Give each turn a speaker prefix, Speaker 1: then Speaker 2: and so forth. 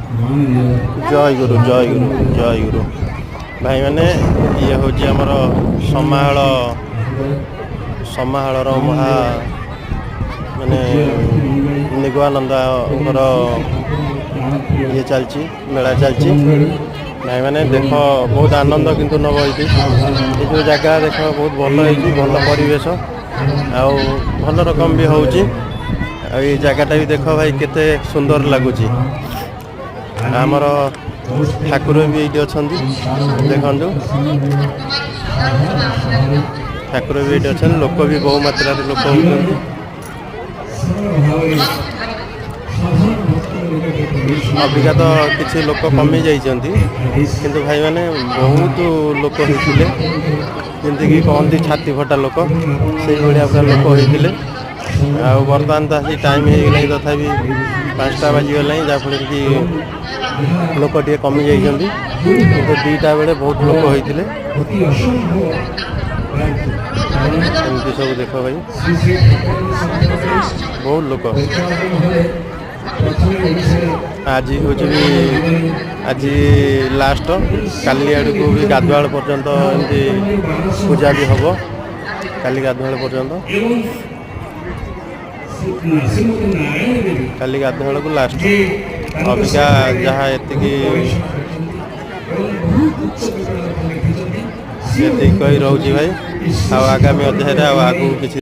Speaker 1: ଜୟ ଗୁରୁ, ଜୟ ଗୁରୁ, ଜୟ ଗୁରୁ। ଭାଇମାନେ, ଇଏ ହେଉଛି ଆମର ସମାହଳ, ସମାହଳର ମହା ମାନେ ନିଗମାନନ୍ଦଙ୍କର ଇଏ ଚାଲିଛି, ମେଳା ଚାଲିଛି। ଭାଇମାନେ, ଦେଖ, ବହୁତ ଆନନ୍ଦ କିନ୍ତୁ ନେବ ଏଇଠି। ଏ ଯେଉଁ ଜାଗା ଦେଖ, ବହୁତ ଭଲ ହେଇଛି, ଭଲ ପରିବେଶ ଆଉ ଭଲ ରକମ ବି ହେଉଛି। ଆଉ ଏଇ ଜାଗାଟା ବି ଦେଖ ଭାଇ, କେତେ ସୁନ୍ଦର ଲାଗୁଛି। ଆମର ଠାକୁର ବି ଏଇଠି ଅଛନ୍ତି, ଦେଖନ୍ତୁ। ଠାକୁର ବି ଏଇଠି ଅଛନ୍ତି, ଲୋକ ବି ବହୁ ମାତ୍ରାରେ ଲୋକ ହେଉଛନ୍ତି।
Speaker 2: ଭାବରେ ସାଧାରଣ ଭକ୍ତଙ୍କ ନିକଟରେ ପ୍ରବେଶ
Speaker 1: ଅବିକା ତ କିଛି ଲୋକ କମି ଯାଇଛନ୍ତି, କିନ୍ତୁ ଭାଇମାନେ, ବହୁତ ଲୋକ ହେଇଥିଲେ। ଯେମିତିକି କହନ୍ତି ଛାତି ଫଟା ଲୋକ, ସେଇଭଳିଆ ପୁରା ଲୋକ ହେଇଥିଲେ। ଆଉ ବର୍ତ୍ତମାନ ତ ଆସି ଟାଇମ୍ ହେଇଗଲାଣି, ତଥାପି 5ଟା ବାଜିଗଲାଣି, ଯାହାଫଳରେ କି ଲୋକ ଟିକେ କମି ଯାଇଛନ୍ତି। କିନ୍ତୁ 2ଟା ବେଳେ ବହୁତ ଲୋକ ହେଇଥିଲେ।
Speaker 2: ଅତି ଅସମ୍ଭବ ପ୍ରାପ୍ତ, କାରଣ
Speaker 1: ଏମିତି ସବୁ ଦେଖ ଭାଇ।
Speaker 2: ଶ୍ରୀ ଶ୍ରୀ ଠାକୁରଙ୍କ ସମ୍ପର୍କରେ
Speaker 1: ବହୁତ ଲୋକ।
Speaker 2: ପରିଚାଳନା ହେଲେ ପ୍ରଥମେ ଓଡ଼ିଶାରେ
Speaker 1: ଆଜି ହେଉଛି ବି ଆଜି ଲାଷ୍ଟ, କାଲି ଆଡ଼କୁ ବି ଗାଧୁଆଳ ପର୍ଯ୍ୟନ୍ତ ଏମିତି ପୂଜା ବି ହେବ, କାଲି ଗାଧୁଆଳ ପର୍ଯ୍ୟନ୍ତ।
Speaker 2: ଏବଂ ଶ୍ରୀମତୀ ନାରାୟଣ ଦେବୀ
Speaker 1: କାଲି ଗାଧୁଆଳକୁ ଲାଷ୍ଟ।
Speaker 2: ଯେ ତାଙ୍କ
Speaker 1: ଅବିକା
Speaker 2: ସମ୍ପ୍ରଦାୟରେ
Speaker 1: ଯାହା ଏତିକି
Speaker 2: ଗବେଷଣା କରିଛନ୍ତି ଏବଂ ବହୁତ ଉଚ୍ଚ ବିବରଣୀ ଲେଖିଛନ୍ତି।
Speaker 1: ଏତିକି କହି ରହୁଛି ଭାଇ। ଆଉ ଆଗାମୀ ଅଧ୍ୟାୟରେ ଆଉ ଆଗକୁ କିଛି